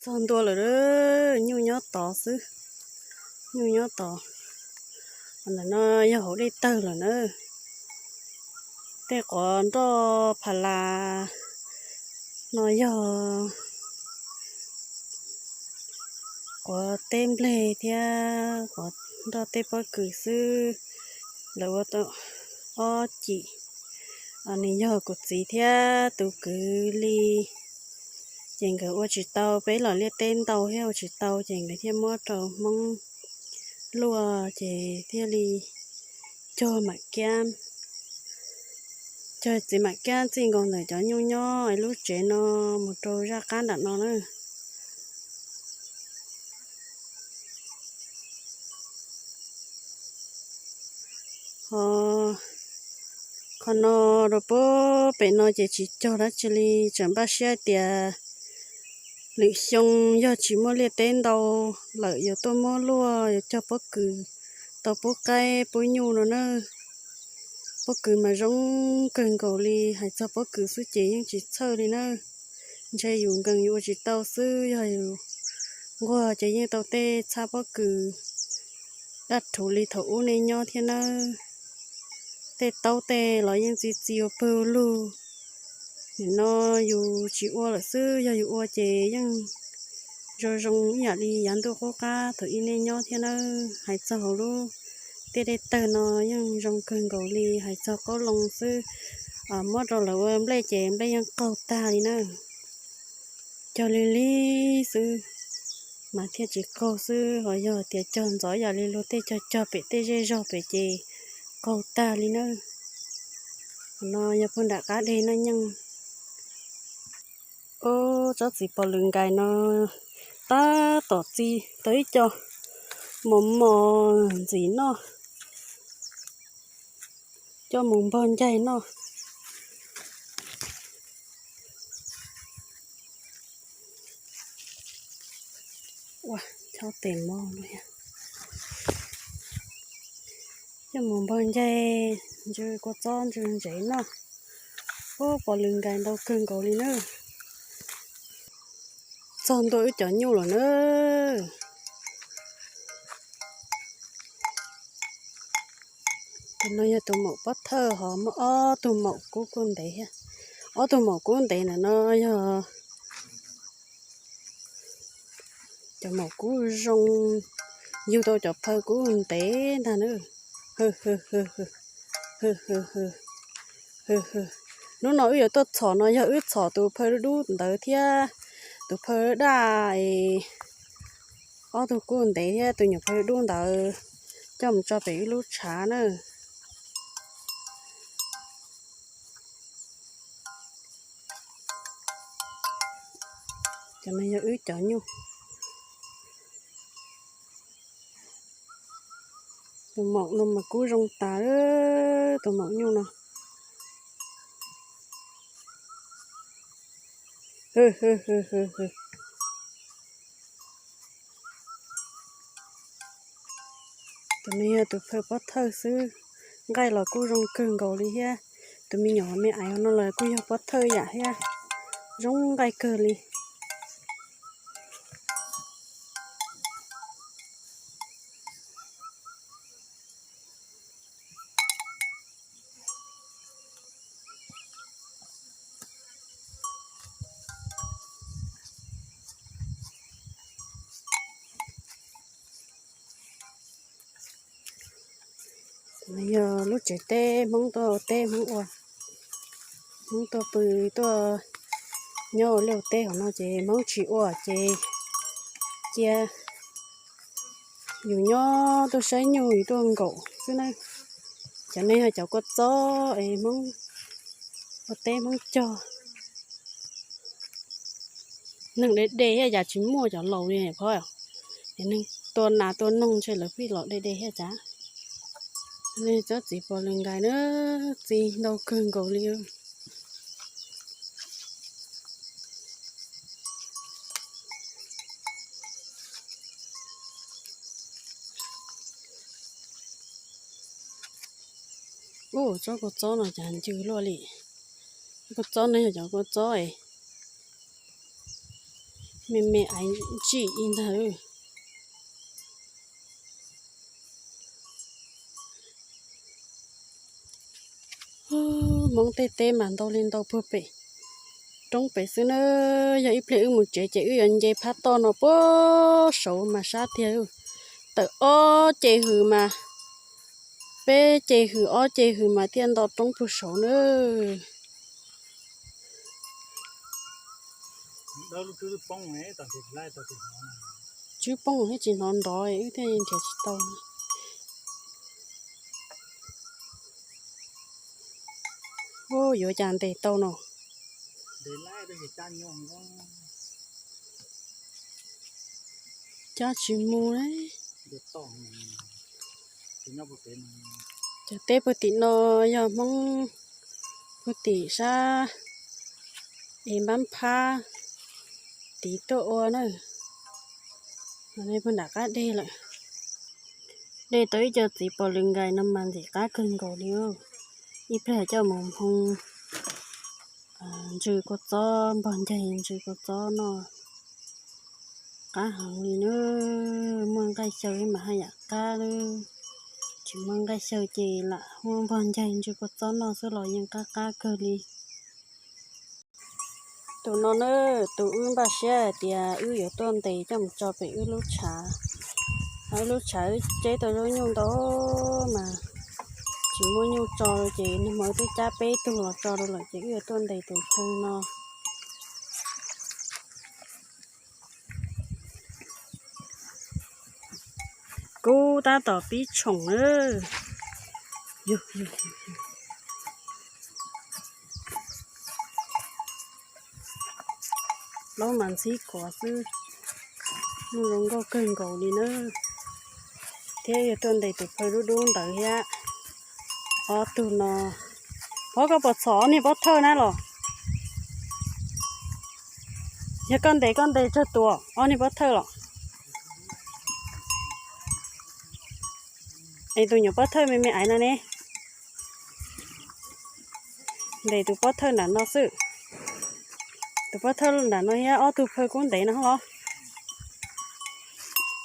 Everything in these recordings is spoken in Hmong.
Tog ntua lawm, nyuj nyob tod xwb, nyuj nyob tod. Ntawm no yog hauv dej tawg lawm na. Tej quav nroj pha las no yog quav teb nplej thiab quav nroj teb pob kws xwb. Lawv ua tau ob cim, nws yog kuv txiv thiab tus kwv li. Ces nkawd ua tsis tau, peb los liaj teb ntau thiab ua tsis tau ces nkawd thiaj muab rau Hmoob luaj ces thiaj li cog mam kiab, cog txiv mam kiab txij nkaus ntawm cov nyuj nyob lub tsev no mus rau zaj qab nram no na. Ho qhov no rau puag pem no ces tsis cog dab tsi li, tseem npaj siab tias lwm xyoo yog tsis muaj liaj teb ntau lawm yuav tuaj muab luaj yuav cog pob kws tau pub qaib pub nyuj no na. Pob kws mas zoo kawg nkaus li, hais txog pob kws xwb ces yeej tsis txhawj li na. Ntshe yus nkees yus ua tsis tau xwb, yog yus nquag ces yeej tau tej txhab pob kws daj rhuv li thaum ub nej nyob thiab nawb. Tej taub tej los yeej txi txiv ua pawg ua lug. Nim no yus tsis ua lawm xwb, yog yus ua ces yeej zoo zoo ib yam li yav ntuj qub qab thaum ub nej nyob thiab nawb. Hais txog hauv lub tiaj dej tawg no yeej zoo kawg nkaus li, hais txog qoob loo xwb, muab rau lawv ua nplej ces nplej yeej qaug tag li na. Cog lig lig xwb mas thiaj tsis qaug xwb, ho yog tias cog ntxov yam li luag tej cog cog pem tej zej zog pem ces qaug tag li na. Qhov no yog puag nram qab deg Naj Nyeej. Ub, tsob txiv pos lwm nkais no tab tom txi tau ib co mos mos ntxim noj, coj mus npog ncaig noj. Ua, chob tes mos no, coj mus npog ncaig ntsw kua txob ntsw ntsev noj. Ub, pos lwm nkais ntau kawg nkaus li na. Txog ntua wb cov nyuj lawm na. Tus no yog tus maum pob thawj, ho muaj ob tug maum kub kuj ntev thiab. Ob tug maum kub ntev ntawm no yog cov maum kub zoo, yug tau cov phaw kub ntev ntag na. Hnub no wb yuav tuaj txhom no yog wb txhom tus phaw dub dub ntawd thiab tus phaw daj es ob tug kub ntev thiab tus nyuam phaw dub ntawd coj mus tso pem wb lub tshav na. Cov no yog wb cov nyuj. Tus maum no mas kub zoo tas, tus maum nyuj no. Tus no yog tus phaw pob thawj xwb, nqaij los kuj zoo kawg nkaus li thiab. Tus me nyuam me aiv no los kuj yog pob thawj yam thiab, zoo nqaij kawg li. Yog lub tsev teb Hmoob tuaj teb Hmoob ua, Hmoob tuaj pw tuaj nyob ua liaj teb hauv no ces Hmoob tsis ua ces cia yus nyob tuaj saib nyuj yus tuaj nkaum xwb na. Cov no yog cov kua txob es Hmoob ua teb Hmoob cog. Neeg de de thiab cas tsis muaj cov laus li phauj, es neeg tua nas tua noog ntshe lawv pheej los de de thiab cas. Nej tsob txiv pos lwm nkais na, txi ntau kawg nkaus li. Ub, tsob kua txob no cas ncw luaj li. Kua txob no yog cov kua txob es Me me aiv ntsij ib ntag. Hmoob tej teb mas ntau li ntau puag pem roob pem xwb na. Yog ib pliag wb mus tsev ces wb yuav nce phab toj no puag saud mas sab tiag. Tawm ob ce hws mas, peb ce hws ob ce hws mas thiaj nto roob puag saud na. Tswb poob thiab tsis hnov nrov wb thiaj nrhiav tsis tau. Yuav cas ntes tau no. Cab tsis mus. Cov teb puag tim no yog Hmoob puag tim sab es npab phab tid tuaj ua na. Puag nram qab deg lawm. Dej tau ib co txiv pos lwm nkais no mas ntxim qab kawg nkaus li. Ib pliag coj mus hmoo ntsw kua txob, npog ncaig ntsw kua txob noj qab heev li na. Muaj nqaij xyaw mas haj yam qab lawm, tsis muaj nqaij xyaw ces lam muab npog ncaig ntsw kua txob noj xwb los yeej qab qab kawg li. Tus no na, tus wb npaj siab hais tias wb yuav tuaj ntes coj mus tso pem wb lub tshav. Wb lub tshav wb ceb tau zaub nyuj ntau mas tsis muaj nyuj tso ces nag hmo twb cab peb tug los tso rau lawm ces wb yuav tuaj ntes tus phawj no. Kub tab tom pib tshoom na. Plaub mas ntxhib kuav xwb, muaj zoo nkauj kawg nkaus li na. Thiab yog tuaj ntes tus phawj dub dub ntawd thiab. Ob tug no, Pov, koj puas txhom ob niag pob thawj na los? Yog koj ntes koj ntes tsawg tus, ob niag pob thawj los? Es tus nyuam pob thawj me me aiv no ne? Ntes tus pob thawj nram no xwb. Tus pob thawj nram no thiab ob tug phawj kub ntev no los?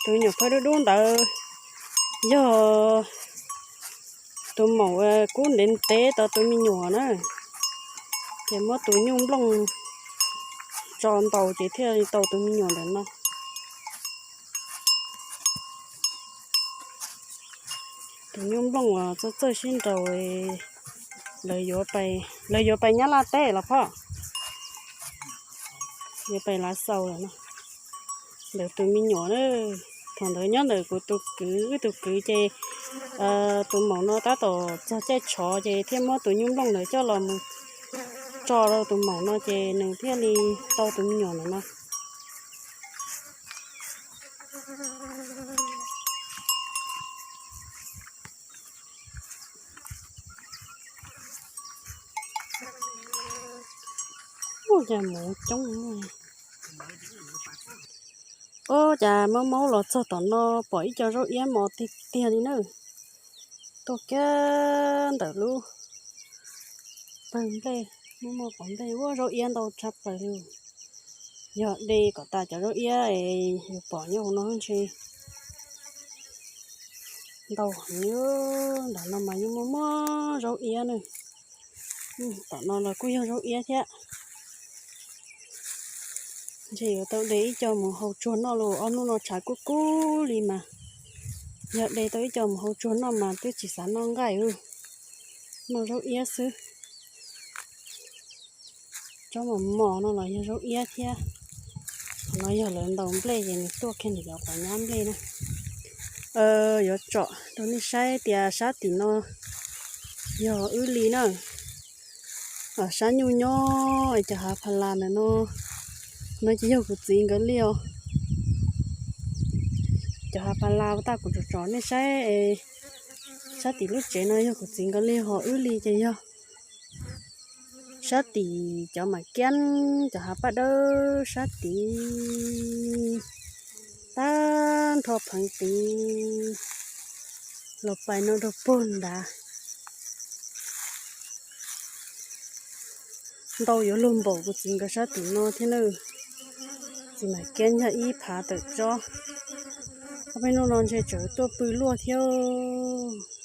Tus nyuam phawj dub dub ntawd yog tus maum kub ntev ntev tau tus me nyuam na, ces muab tus nyuj nplooj tso ntaus ces thiaj li tau tus me nyuam ntawm no. Tus nyuj nplooj uas txawj txawj sib nraus, lawv yuav pais Nyab Laj teb los phoj, yuav pais Lav Xaus lawm no. Ntawm tus me nyuam na, thaum ntawd nyob ntawm kuv tus kwv, wb tus kwv ces tus maum no tab tom txog caij tshov ces thiaj muab tus nyuj nplooj ntawd coj los mus tso rau tus maum no ces nws thiaj li tau tus me nyuam ntawm no. Ua cas mus coob. Ua cas maub maub los txog tom no pom ib co zaub iab mos tiag tiag li na. Tuaj kiag ntawm lub pawg nplej, muaj muaj qhov nplej ua zaub iab ntau tshaj plaws li. Yog de kom tas cov zaub iab es yus pom nyob hauv no ntshe ntau heev li. Nram no mas yeej muaj muaj zaub iab na. Tom no los kuj yog zaub iab thiab. Ntshe yuav tau de ib co mus hau tsuag noj los, ob hnub no tshav kub kub li mas. Yog de tau ib co mus hau tsuag noj mas twb tsis xav noj nqaij li. Noj zaub iab xwb. Tsob mos mos no los yog zaub iab thiab. Qhov no yog lawv ntaus nplej ces nws tuaj kiag ntawm cov quav nyab nplej na. Yuav tsom rau nej saib tias sab tim no yog wb li na. Sab nyuj nyob es cov hav pha las ntawm no, no ces yog kuv txiv nkawd li os. Cov hav pha las uas kuv tsom tsom nej saib, sab tim lub tsev no yog kuv txiv nkawd li, ho wb li ces yog sab tim cov mam kiab, cov hav paj dawb sab tid, tag nrho pheev tid los pais no rau puag nrad. Ntau yuav luag npaum kuv txiv nkawd sab tim no thiab na. Tus nam kiab yog ib phav tawm tsob. Ob peb hnub no ntshe tseem tuaj pw luaj thiab.